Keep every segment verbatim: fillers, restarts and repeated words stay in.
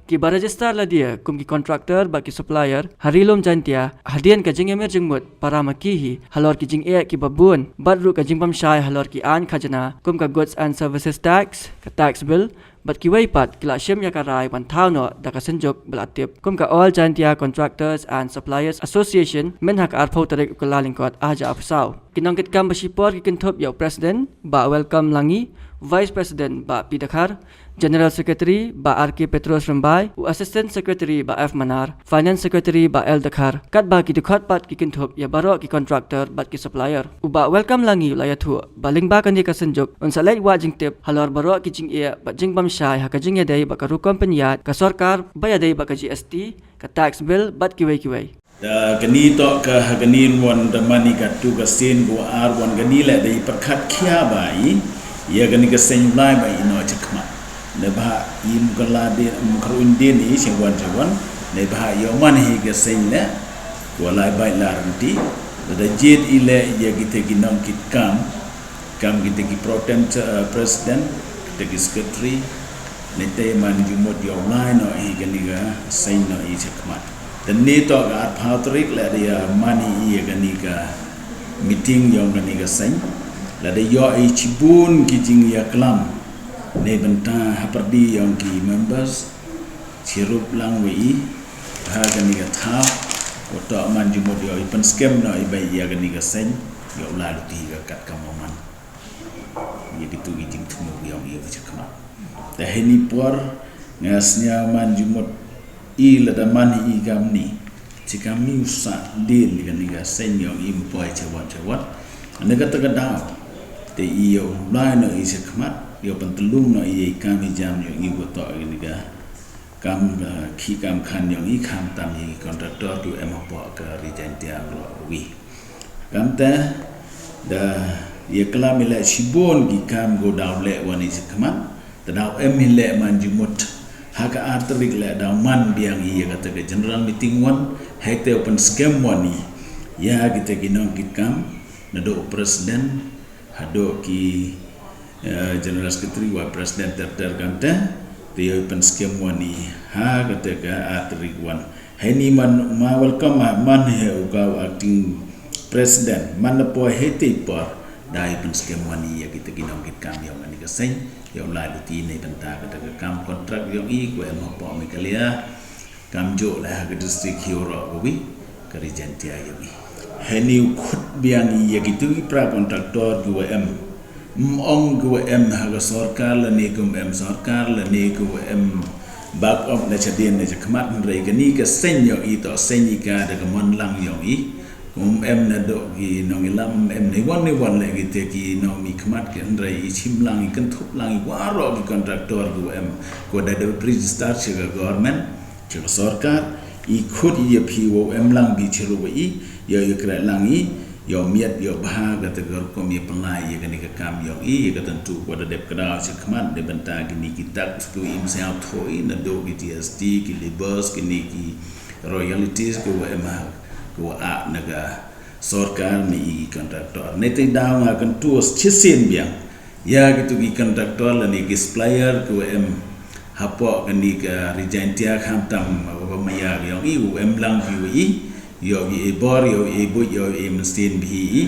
Kiba register la die kum ki contractor bad ki supplier ha Ri Lum Jaintia hadien ka jingïamir jingmut para ma ki hi halor ki jingeh kiba bun bad ruh ka jingbym shai halor ki aiñ khajna kum ka Goods and Services Tax, ka tax bill, bad kiwei pat ki la shim ïa ka rai ban thaw noh da ka synjuk ba la tip kum ka All Jaintia Contractors and Suppliers Association mynha ka arphew tarik u Kyllalyngkot arhajar arphew saw. Ki nongkitkam ba shipor ki kynthup ïa u President Bah Welcome Langi, Vice President Bah P Dkhar, General Secretary Bah R K Petros Rymbai, u Assistant Secretary Bah F Manar, Finance Secretary Bah L Dkhar, katba ki dkhot pat ki kynthup ïa baroh ki contractor bad ki supplier. U Bah Welcome Langi u la ïathuh ba lyngba kane ka synjuk un sa leit wad jingtip halor baroh ki jingeh bad jingbym shai ha ka jingïadei bad ka rukom pynïaid ka sorkar ba ïadei bad ka G S T, ka tax bill bad kiwei kiwei. Da kane toh ka ha kane wan da mane katto ka sien ko ar wan kane leh da i pyrkhat khia ba i ïa kane ka seng lai ba i noh chakhmat. Neibhah i mkala de mkruin de ni seng wan seng wan. Neibhah ïa man hi ka seng leh ko lai bai la renti. Da jied i leh ïa kita ki nongkitkam, kam kita ki pro tem, eh, president, kita ki secretary, nete man jumut ïa u lai noh i kane ka seng noh i chakhmat. Te ni toh ka arphew tarik leh da ïa man i ïa kane ka meeting ïong kane ka seng. Leh da ïoh i chibun ki jingïaklam ne bynta ha pyrdi ïong ki members. Chirup lang wei i ha kane ka thaw. Ko toh man jumut ïoh i pynskhem noh i bai ïa kane ka seng ïoh la luti ka kat ka moman. Ïa kitu ki jingthmu ïong ïa ka chakhmat. Te hini por nga sñiaw man jumut i lada man i kam ni. Chi kam ni u sah din kane ka seng ïong i mpoi chawat chawat. Ane kata ka daw. Te i ïoh lai noh i chakhmat ïoh pyntlung noh i kam i jam ïong i ko toh kane ka kam, eh, ki kam khan ïong i khamtam i contractor tu em hapoh ka Ri Jaintia Block wi. Kamte da ïaklam i leh shibun ki kam ko daw leh wan i chakhmat. Te daw em i leh man jumut ha ka ar tarik leh daw man biang i ïa kata ka general meeting wan. Hei te u pynskhem wan i ïa kita ki nongkitkam naduh u president haduh ki, eh, general secretary wa president ter ter kamte. Te ïoh i pynskhem wan i ha kata ka ar tarik wan. Hei ni man ma welcome ma man he u ka u acting president man da poi hei te i por da i pynskhem wan i ïa kita ki nongkitkam ïong kane ka seng ïong lai luti ne bynta kata ka kam contract ïong i ko em hapoh Meghalaya. Kam jooh leh ha ka district hi waroh kawi ka Ri Jaintia ïong i. Hei ni u khut biang i ïa kitu ki pra contractor ki wa em. Ym ong ki wa em ha ka sorkar lane ki wa em sorkar lane ki wa em back up na chadien na chakhmat hynrei kane ka seng ïong i toh seng i ka da ka mon lang ïong i. Ym em naduh ki nongïalam ym em na iwan na iwan leh kite ki nongmihkhmat ki hynrei i chim lang i kynthup lang i waroh ki contractor ki wa em. Ko da da register cha ka government cha ka sorkar i khut i ïa phi wow em lang bi chirup wa i ïa ïa kreh lang i ïa miat ïa bha kata ka rukom ïa pynlai ïa kane ka kam ïong i ïa ka tantu ko da dep kdaw cha khmat da bynta kine ki tax ki wa im sñiaw thoi naduh ki G S T ki labours kine ki royalties ki wa em ha ki wa ah na ka sorkar ne i contractor. Ne te daw nga kyntu chisien biang ïa kitu ki contractor lane ki supplier ki wa em hapoh kane ka Ri Jaintia khamtam wa maya ïong i u em lang ki wa i ïoh i bor ïoh i buit ïoh i mynsiem bi i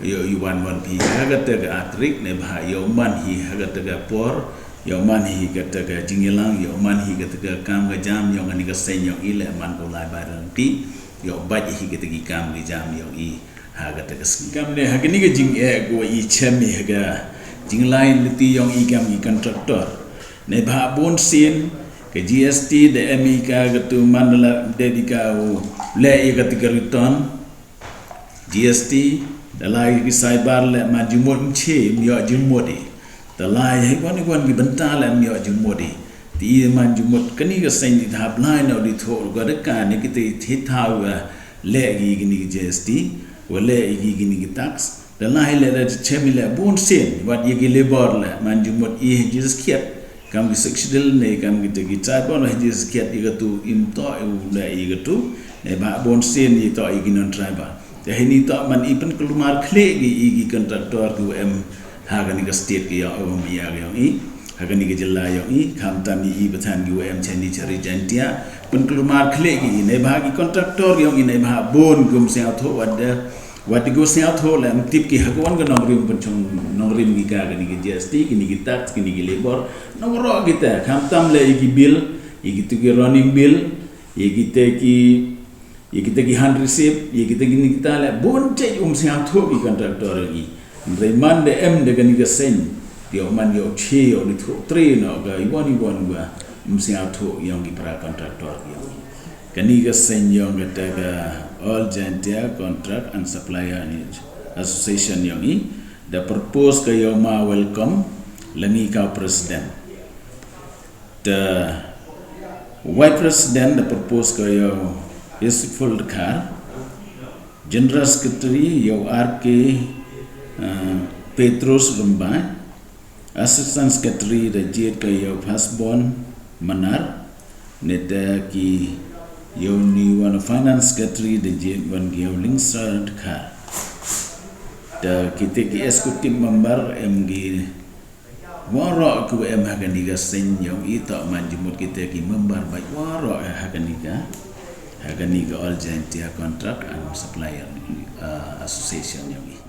ïoh i wan wan bi ha kata ka atrik ne bha ïoh man hi ha kata ka por ïoh man hi kata ka jingïalang ïoh man hi kata ka kam ka jam ïong kane ka seng ïong i leh man ko lai bai rang ki ïoh bad hi kata ki kam ki jam ïong i ha kata ka seng. Kam ne ha kane ka jingeh ko i chem i ha ka jinglai luti ïong i kam ki contractor. Ne bha bun sien ka G S T da em i ka katu man da la de di ka u leh i kata ka return. G S T da lai ki cyber leh man jumut mchi ym ïoh jumut i. Da lai hi wan i wan ki bynta leh ym ïoh jumut i. Ti i man jumut kane ka seng i thap lai na di thoh ka da ka ne kita i thi thaw wa leh ki kini ki G S T wa leh ki kini ki tax. Da lai leh da chem i leh bun sien wat ïa ki labour leh man jumut i hi jis khiat. Kam ki sixth schedule ne kam kita ki tribal hi jis khiat ïa katu im toh i u leh ïa katu ne ba bun sien i toh ïa ki non tribal. Te hini toh man i pynkulmar khlieh ki i ki contractor ki wa em ha kane ka state ki ïa u ïa ki ïong i. ha kani ka jylla yong i, khamtam i i ba than ki wa em chani chari Jaintia, pynkulmar khleh ki i, neibhah ki contractor yong i, neibhah bun ki um sngewthuh, wat da, wat da ki wa sngewthuh la em tip ki ha ka wan ka nongrim pynchong nongrim ki ka kani ka G S T, kini ki tax, kini ki labor, nongro kita, khamtam le i ki bill, i ki tu ki running bill, i kita ki Ïa kita ki hand receipt, ïa kita ki ni kita le, bun check um sngewthuh ki contractor ki. Hynrei man da em da kani ka seng, ïa man ïa che ïa ni thuh tre no ka iwan iwan wa um sngewthuh ïa ki para contractor ki. Kani ka seng ïa kata ka All Jaintia Contract and Supplier Association ïa i, da propose ka ïa ma welcome, la ngi ka president. The Vice President da propose ka ïa Isiful Dkhar, General Secretary ïa R K, uh, Petrus Rymbai, Assistant Secretary da jied ka ïa Phasbon Manar, neta ki ïa ni wan Finance Secretary da jied wan ki ïa Lingsar Dkhar. Da kita ki executive member em ki Waroh ki wa em ha kani ka seng yong i, toh man jingmut kita ki member bad waroh ha kani ka, ha kani ka All Jaintia Contract and Supplier, uh, Association yong i.